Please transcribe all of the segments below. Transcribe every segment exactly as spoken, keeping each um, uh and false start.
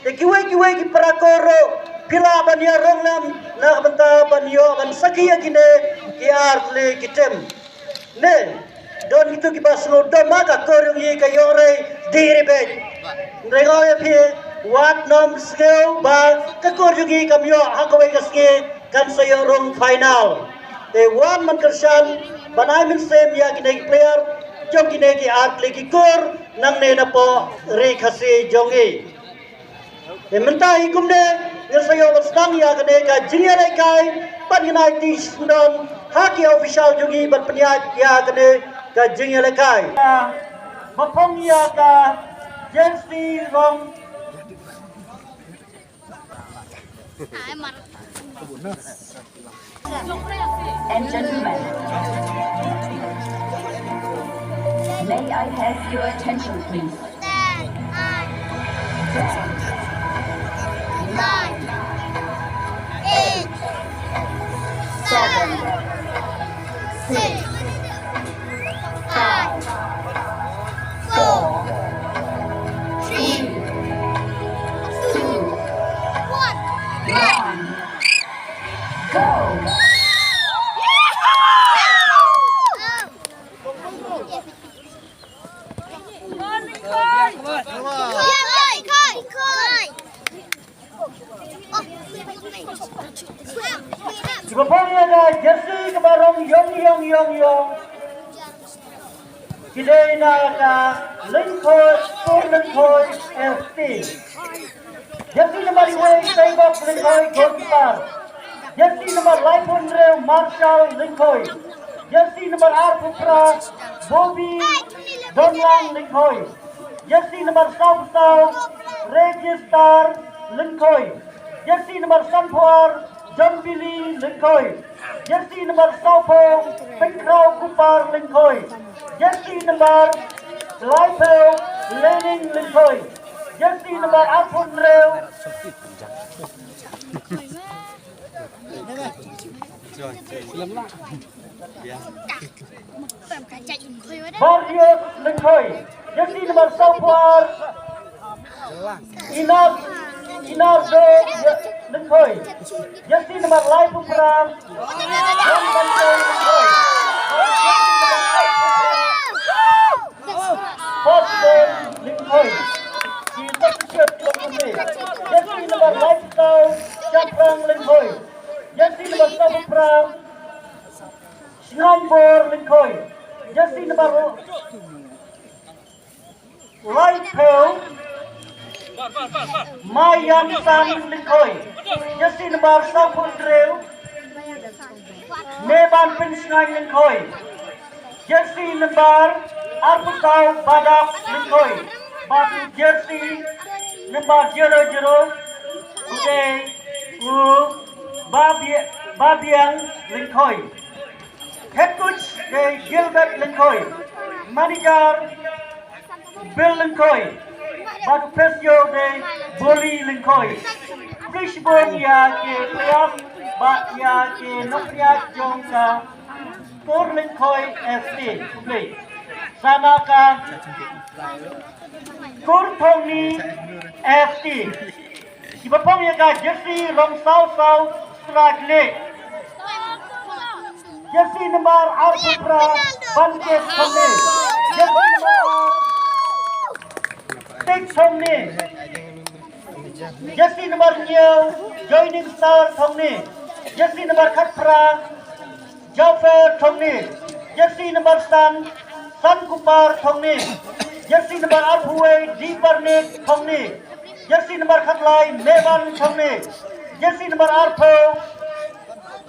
Te kiwei kiwei ki para kor ruh phi lah ban ïa rong lem na ka bynta ban ïoh ban sakhi ïa kine ki ar tylli ki tim. Ne don kito kiba sngew dom ma ka kor jong ngi ka ïoh rei di ri bej. Hynrei nga ong ïa phi wat nym sngew ba ka kor jong ngi kam ïoh ha kawei ka sngi kan sa ïoh rung final. Te wan man kyrshan ban ai mynsiem ïa kine ki player jong kine ki ar tylli ki kor nangne napoh ri Khasi jong ngi. Te mynta hi kumne ngin sa ïoh ban sdang ïa kane ka jingïalehkai ban ngin ai ti sngewdon ha ki official jong ngi ban pynïaid ïa kane ka jingïalehkai. Ba phong ïa ka jersey rong. And gentlemen, may I have your attention, please? Nine, eight, seven, six, five, four, three, two, one. Go! Kiba phong ïa ka jersey kaba rong ïong ïong ïong ïong. Ki dei na ka Lyngkhoi, Spur Lyngkhoi F C. Jersey number wei, Saibok Lyngkhoi, goalkeeper. Jersey number laiphew hynriew, Marshall Lyngkhoi. Jersey number arphew phra, Bobby Donlang Lyngkhoi. Jersey number sawphew saw, Register Lyngkhoi. Jersey number sanphew ar, John Billy Lyngkhoi. Jersey number sawphew, Pynkhraw Kupar Lyngkhoi. Jersey number laiphew, Lening Lyngkhoi. Jersey number arphew hynriew, Barrios Lyngkhoi. Jersey number sawphew ar, Inar, Inardo Lyngkhoi. Jersey number laiphew phra, Wan Ban Choi Lyngkhoi. First goal, Lyngkhoi. Ki substitute ki long kumne. Jersey number laiphew saw, Chaprang Lyngkhoi. Jersey number sawphew phra, Shngainbor Lyngkhoi. Jersey number laiphew, Mayan San Lyngkhoi. Jersey number sawphew hynriew, Meban Pynshngain Lyngkhoi. Jersey number arphew saw, Badap Lyngkhoi. Bad jersey number zero zero, u dei u Babi-, Babiang Lyngkhoi. Head coach dei Gilbert Lyngkhoi. Manager Bill Lyngkhoi. Bad u physio dei Boli Lyngkhoi. Khublei shibun ïa ki player bad ïa ki nongpynïaid jong ka Kur Lyngkhoi F C. Khublei. Sa na ka Kur Thongni F C. Kiba phong ïa ka jersey rong saw saw, Strike Leg. Jersey number arphew phra, Bankit Thongni. Jersey number ar, Tik Thongni. Jersey number hynñiew, Joining Star Thongni. Jersey number khatphra, Jaufer Thongni. Jersey number san, Sankupar Thongni. Jersey number arphew wei, Diparnik Thongni. Jersey number khatlai, Meban Thongni. Jersey number arphew,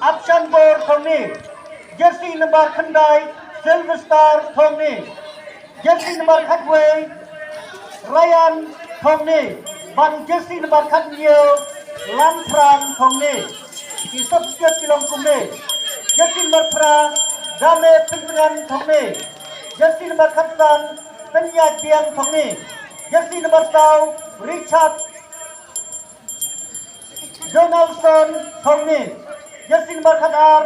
Apshanbor Thongni. Jersey number khyndai, Silver Star Thongni. Jersey number khatwei, Ryan Thongni. Bad jersey number khathynñiew, Lamprang Thongni. Ki substitute ki long kumne. Jersey number phra, Dame Pynran Thongni. Jersey number khatsan, Pynïaid Biang Thongni. Jersey number saw, Richard Donaldson Thongni. Jersey number khatar,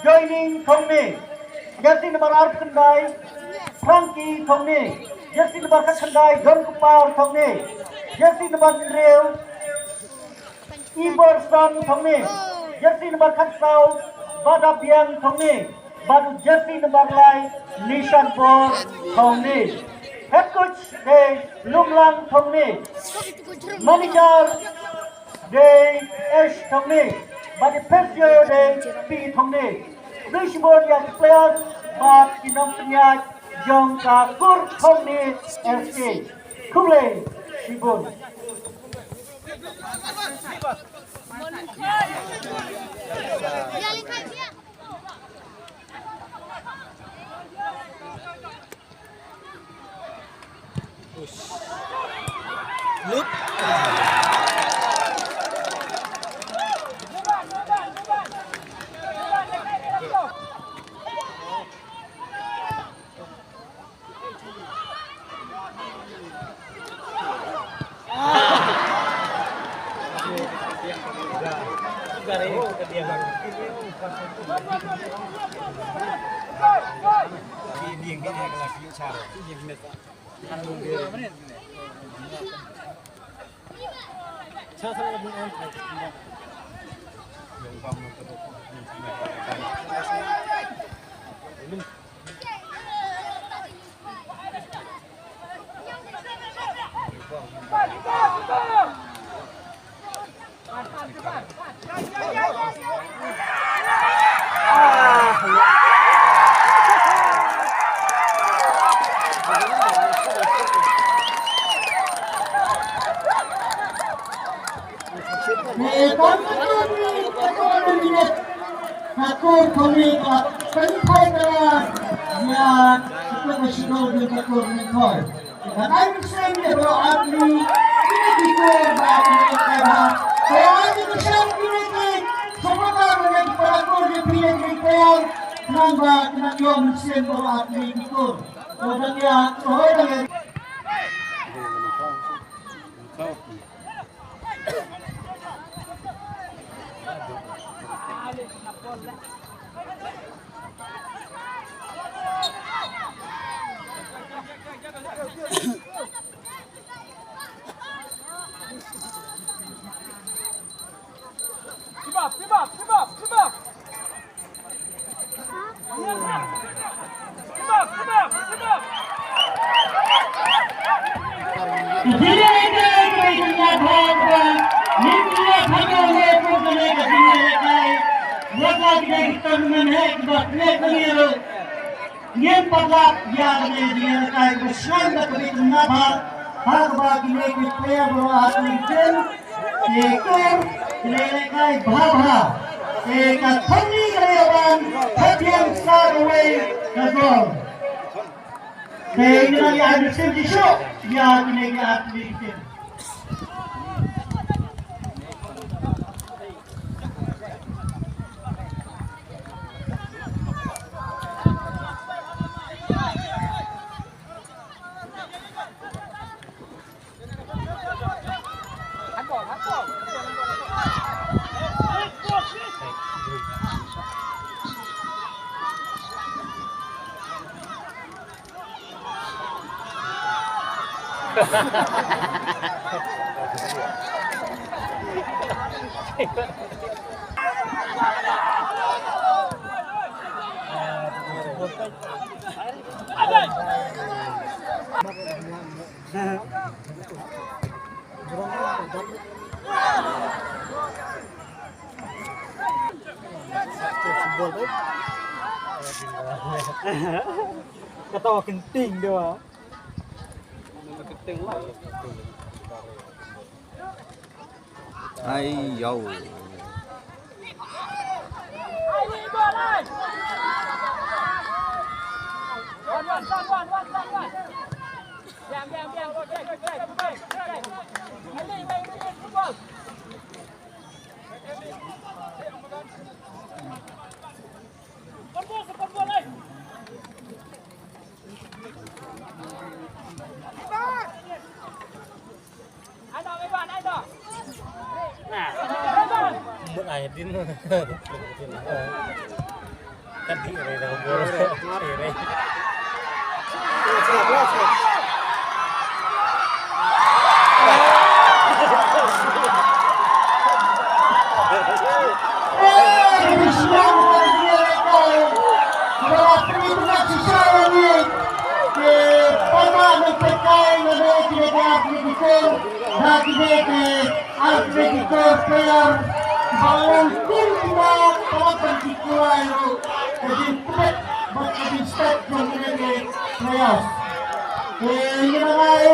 Joining Thongni. Jersey number arphew khyndai, Frankie Thongni. Jersey number khatkhyndai, Don Kupar Thongni. Jersey number hynriew, Ibor Sam Thongni, jersey number khatsaw Bada Biang Thongni, bad jersey number lai Nishan Bor Thongni. Head coach dei Lumlang Thongni, manager dei Ash Thongni, bad physio dei P Thongni. Khublei shibun ïa ki players bad ki nongpynïaid jong ka Kur Thongni F C. Khublei shibun. Lut. Ka Kur Thongni ka pynphai ka la ïa ka pynshong ka Kur Thongni. Ka ai mynsiem ïa baroh artylli kine ki kur ba kine ki kur ba. Te ai mynsiem kine ki supporter kine ki para kur ki phi ki players. Khnang ba kine ki ïoh mynsiem baroh artylli ki kur. To dang ïa, to dang ïa. Ngin patlap ïa kane ka jingïalehkai kaba shngaiñ da kaba itynnad bha, ha kaba kine ki player baroh ha ka liang jong ki kur ki la ïalehkai bha bha. Te ka Thongni ka la ïa wan padiang sa kawei ka gol. Te ngin nang ïa ai mynsiem shisha ïa kine ki athlete. Kata wa kenting dia. Ai yo. Player ba long kum kita para pyntikna ruh ka jingtbit bad ka jingstad jong kine ki players. Te ngi la ngai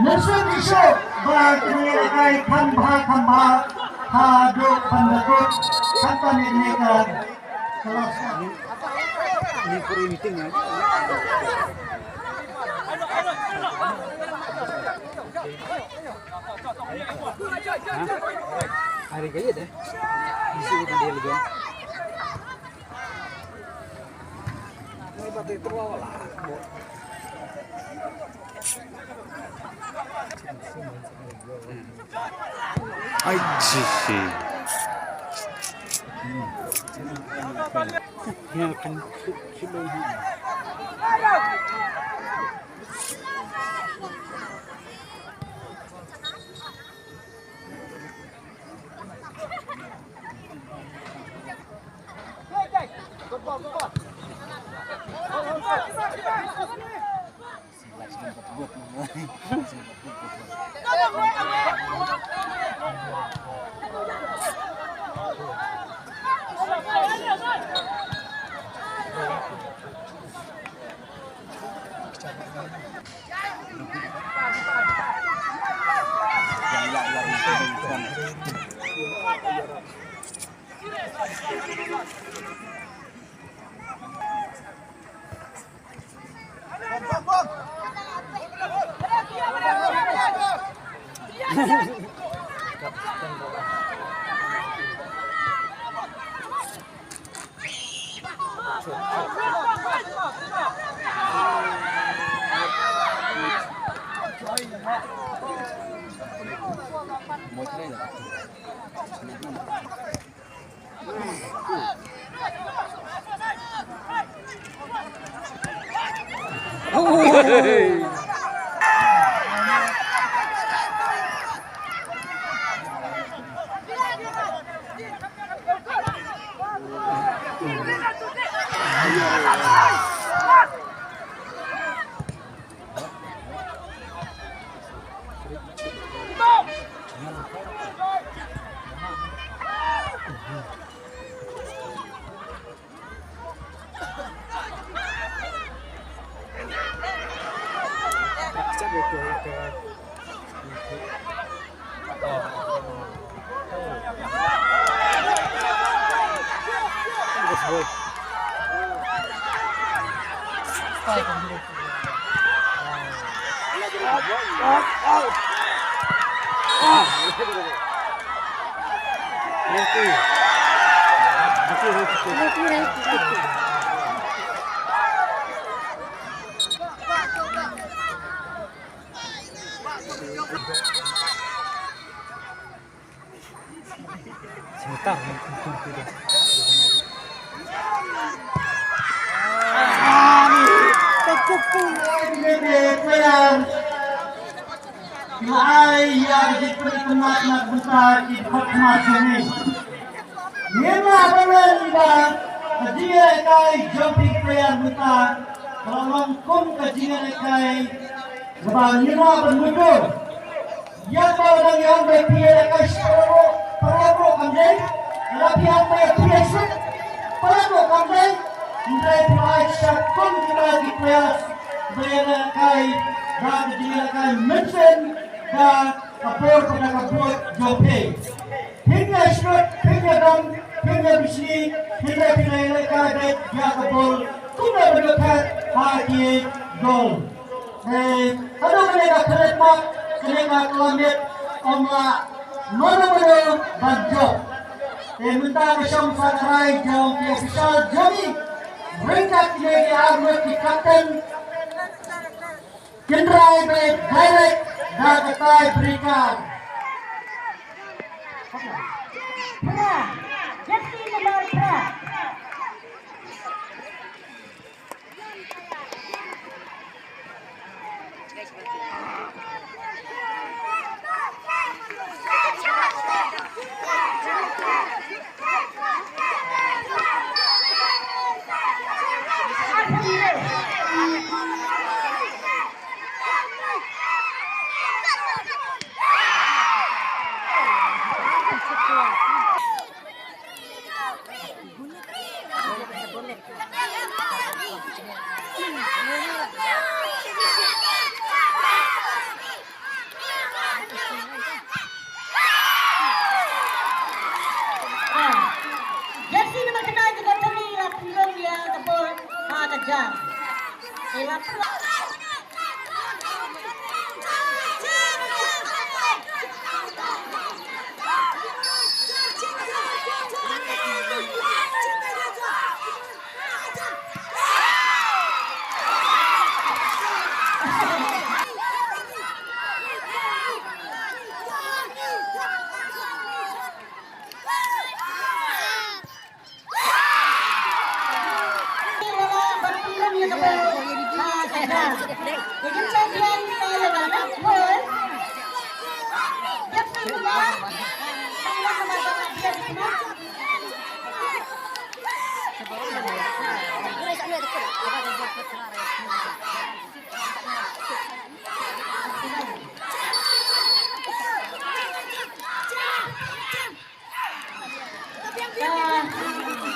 mynsiem shisha ba kine ki la kai kham bha kham bha haduh ban da kut khamtam ïa kine ka klas. Ni kuri meeting ya. Ha? Hari kaya deh. Isi itu dia lagi. Ai, ci, ci. Ya, kan, ci, ci, Ai ïa ki pynïaid na bynta ki khot khmat jong ngi. Ngim lah ban ong ba ka jingïalehkai jong phi ki player mynta ka la long kum ka jingïalehkai kaba ngim lah ban mutdur. Ïa kaba dang ïa ong ba phi ïalehkai shi para ruh, para ruh kam dei. Lada phi ong ba phi ïa shoot para ruh kam dei. Hynrei phi ai sha kum kita ki players ba ïalehkai da ka jingïalehkai mynsiem da ka por bad da ka buit jong phi. Phin ïa shoot, phin ïa dom, phin ïa bishni, hynrei phin ïalehkai beit ïa ka bol kumno ban ïoh phet ha ki goal. Eh, haduh kane ka khyllipmat, kane ka kylla miet, ym lah mano mano ban jop. Te mynta ka shong sha ka rai jong ki official jong ngi. Ryngkat kine ki arngut ki captain, kin rai beit direct da ka tie breaker. Phra, jersey number phra. Ka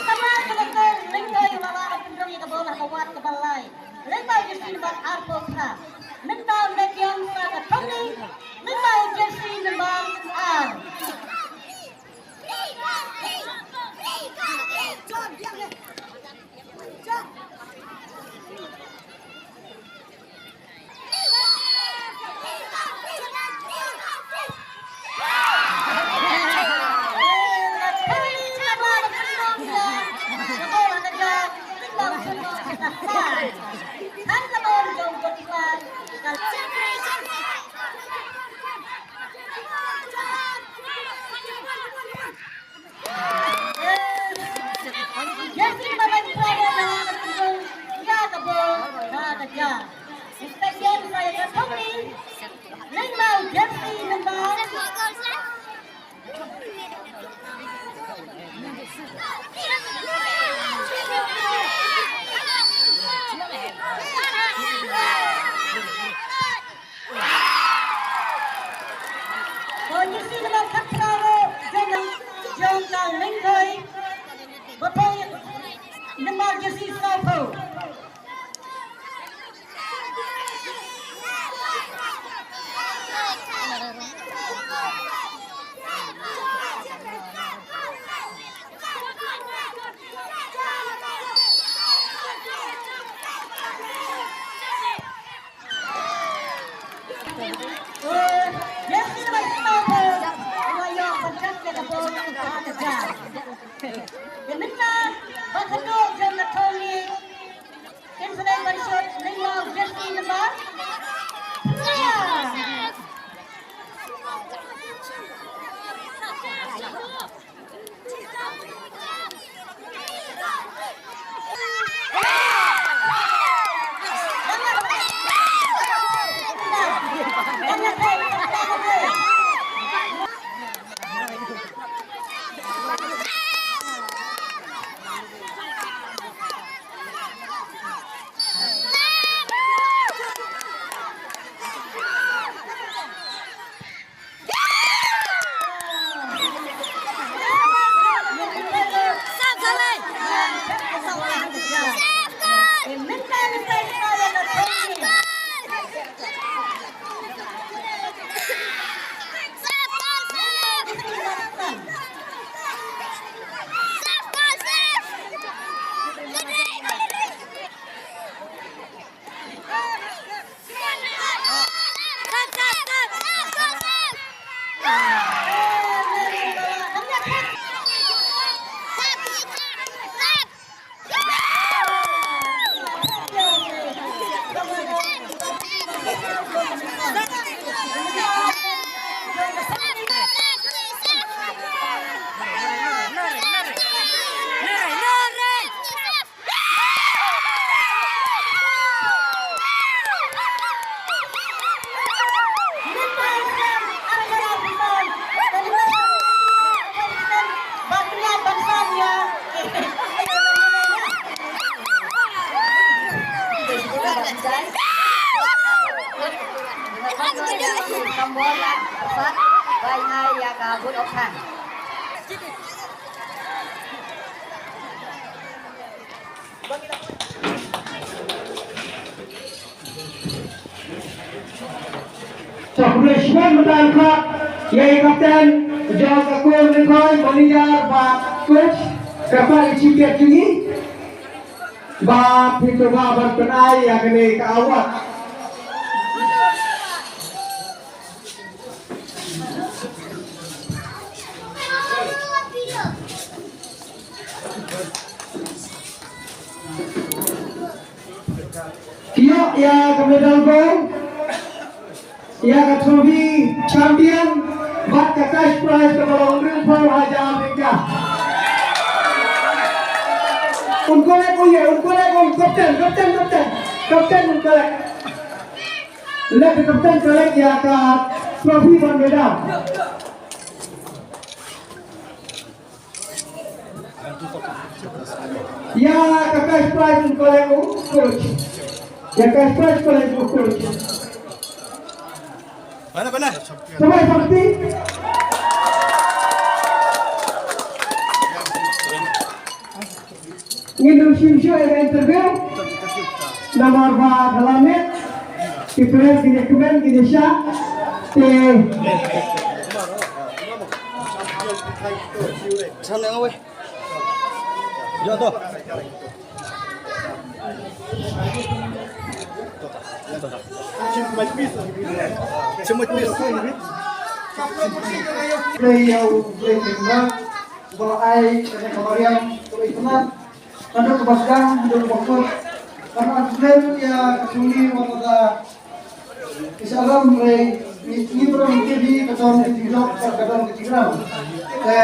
tama ka la kong, Lyngdoh Mawlana Pynrung ïa ka bol ha ka wad kaba lai. Lyngdoh jersey number arphew phra. Mynta u Mekiong sa ka thong ni, Lyngdoh jersey number ar. Jersey number five, Lyngdoh Mawlana Pynrung, ïa ka bol ha ka jar. Inspector, ïa ka thong ni, Lyngdoh jersey number. Ko jersey number khatphra ruh jong, jong ka Lyngdoh. Ba poi number jersey sawphew. To, khublei shibun mynta ïa i kapten jong ka Kur Lyngkhoi, manager bad coach, kyrpad ïa i chief guest jong ngi. Ba phi to ba ban pynai ïa kane ka award. Ki ïoh ïa ka medal gold, ïa ka trophy champion bad ka cash prize kaba long hynriewphew hajar tyngka. Un collect u ïa, un collect u, captain, captain, captain. Captain un collect. Let the captain collect ïa ka trophy bad medal. Ïa ka cash prize un collect u coach. Ïa ka cash prize collect u coach. Bana, bana. Sampai parti. Ngin ym shim shuh ïa ka interview. Namar ba da la miet ki players ki ïa kmen ki ïa shah. Te Sana nga weh. Jom tu. Cuma tu. Play ïa u play, uba la ai kane ka mariang, uba la ai kane. Haduh kaba sdang, haduh kaba kut. Kane ka play ïa ka suni wat la da. Ki shah ram, hynrei ngi, ngi briew ngi tip hi ka don ka jingjop, ka don ka jingram. Te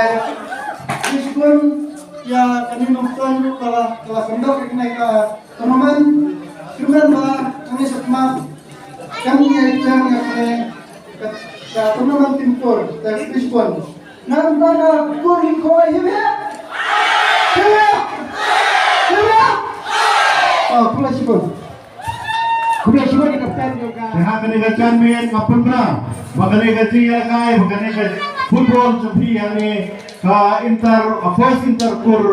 ngi sngewbha ïa kane nongkyndong ka la, ka la kyndoh ïa kane ka tournament. Kyrmen ba kane shakhmat kan ïa ïa kane ka, ka tournament team kur, te ngi sngewbha. Ngan ba ka kur hi khoi hi bia. Hi bia. Hi bia. Oh, khublei shibun. Khublei shibun ïa ka kapten jong ka. Te ha kane ka janmiet nga pynbna ba kane ka jingïalehkai, ba kane ka football jong phi hangne ka inter, first inter kur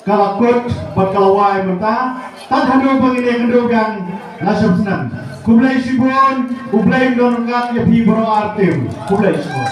ka la kut bad ka la wai mynta. Tad haduh ba ngin ïakynduh biang la shah snem. Khublei shibun, U Blei un don ryngkat ïa phi baroh ar team. Khublei shibun.